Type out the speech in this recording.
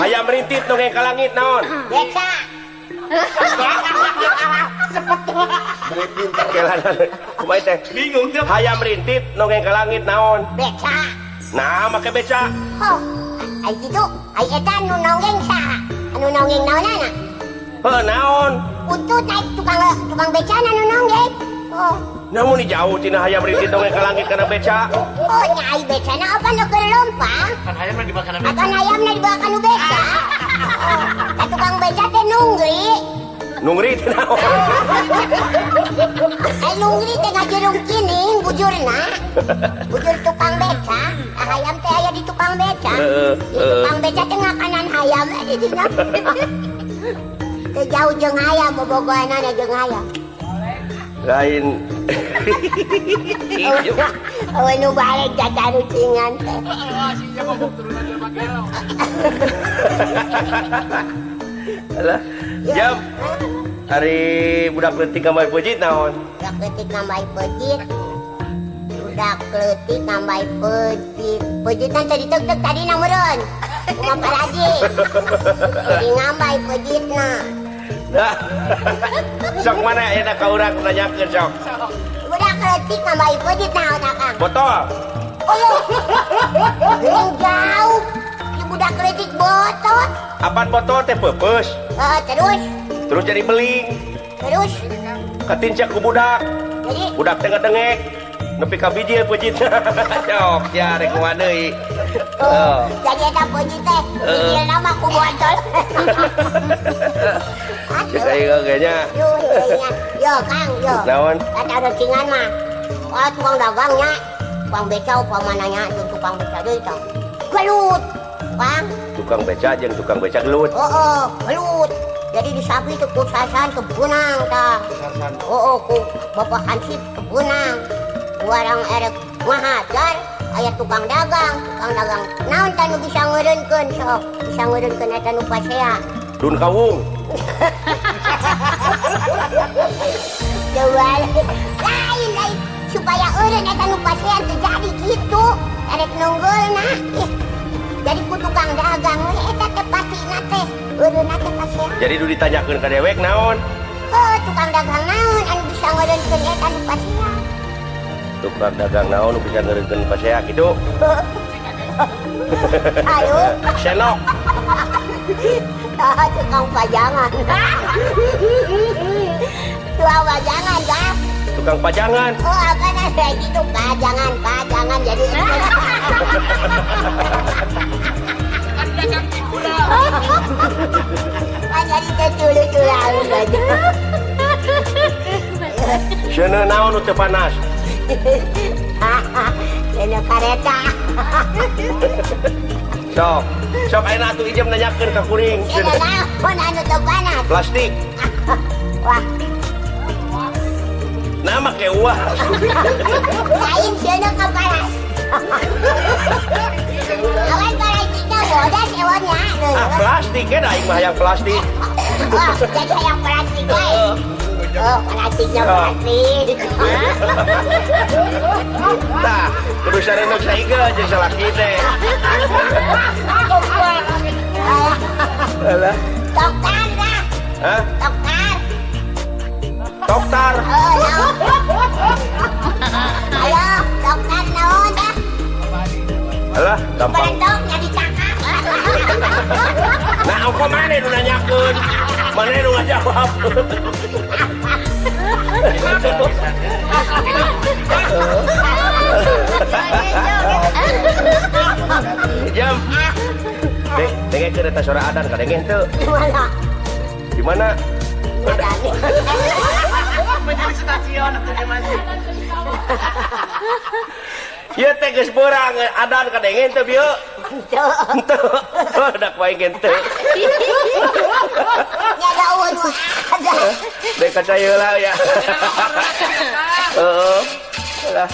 Hayam rintit dongeng ka langit naon? Beca. Kumaha teh? Bingung teh. Hayam rintit dongeng ka langit naon? Beca. Nah, make beca. Oh, ai kitu, ai eta nu nonggeng saha? Anu nonggeng naonana? Heuh, naon? Untut ai tukang becana nu nonggeng. Oh. Namun jauh tina hayam rintit dongeng ka langit kana beca. Oh, nya ai becana apa nu keur leumpang? Kan hayamna dibawa kana beca. Akan hayamna dibawa kana beca. Oh, ka tukang beca teh nungri. Nungri teh naon? Ai nungri teh ngajerung kining bujurna. Bujur tukang beca. Hayam teh aya di tukang beca. Di tukang beca teh ngakanan hayam di dina. Teu jauh jeung hayam bobogohanana jeung hayam. Lain. Oh, nu balik catarucingan teh. Aslinya bobok turunan jelema gelo. Alah, jam. Hari budak leutik nambah peucit naon? Budak leutik nambah peucit. Budak leutik nambah peucit. Peucitna teh diteuk-teuk tadi na meureun. Kumaha paraji. Jadi nambah peucitna. Nah. Sok mana ayeuna ka urang nanyakeun sok. Budak leutik nambah peucit naon Akang? Botol. Oh. Geuning jauh. Di budak leutik botol. Apaan botol teh peupeus? Heeh, terus. Terus jadi beling. Terus katincak ku budak. Jadi budak teh ngedengek nepi ka bijil peucitna. Sok ya rek kumaha deui. Oh, jadi eta peucit teh bijilna mah ku botol. Geus ayeuna kayaknya. Yo, yo Kang, yo. Naon? Eta rucingan mah. Wah, tukang dagangnya. Tukang beca upamananya jeung tukang beca deui tah. Gelut. Kang. Tukang beca jeung tukang beca gelut. Heeh, gelut. Jadi disapi teh ku sasan kebenang tah. Oh, ku Bapak Hansip kebenang. Warang erek ngahajar aya tukang dagang, tukang dagang. Naon tah nu bisa ngeureunkeun sok? Bisa ngeureunkeun eta nu pasea. Dun kawung. Coba lain lain supaya eureun eta nu pasea teu jadi kitu. Erek nunggulna. Jadi ku tukang dagang we eta teh pastina teh eureunna teh pasea. Jadi nu ditanyakeun ka dewek naon? Heuh, tukang dagang naon anu bisa ngeureunkeun eta nu pasea? Tukang dagang naon nu bisa ngeureunkeun pasea kitu? Ayo. Senok. Ah, tukang pajangan. Tukang pajangan, Kang. Tukang pajangan. Oh, apa namanya itu pajangan, pajangan jadi. Kan dagang pikulah. Kan jadi teculu-culu aja. Seuneu naon nu teu panas? Seuneu kareta. Sok, sok ayeuna atuh ijem nanyakeun ka kuring. Seuneu naon anu teu panas? Plastik. Wah. Nah, make uang. Lain seuneu ka panas. Awan plastiknya bodas ewonnya. Ah, plastik kan aing mah hayang plastik. Oh, jadi hayang plastik we. Oh, plastiknya plastik. Nah, kudu sareuneuh saigeu jeung salaki teh. Alah. Dokter dah. Hah? Dokter. Dokter. Ayo, dokter naon dah? Alah, gampang. Berendoknya dicakak. Nah, kok mana nu nanyakeun? Mana nu ngajawab? Jam. Dengekeun eta suara adan kadenge henteu? Di mana? Di mana? Menjadi stasiun atau di mana? Ieu teh geus beurang adan kadenge henteu bieu? Henteu. Henteu. Dak wae henteu. Nya da eueuh nu ada. Dek kaca heula ya. Heeh. Lah.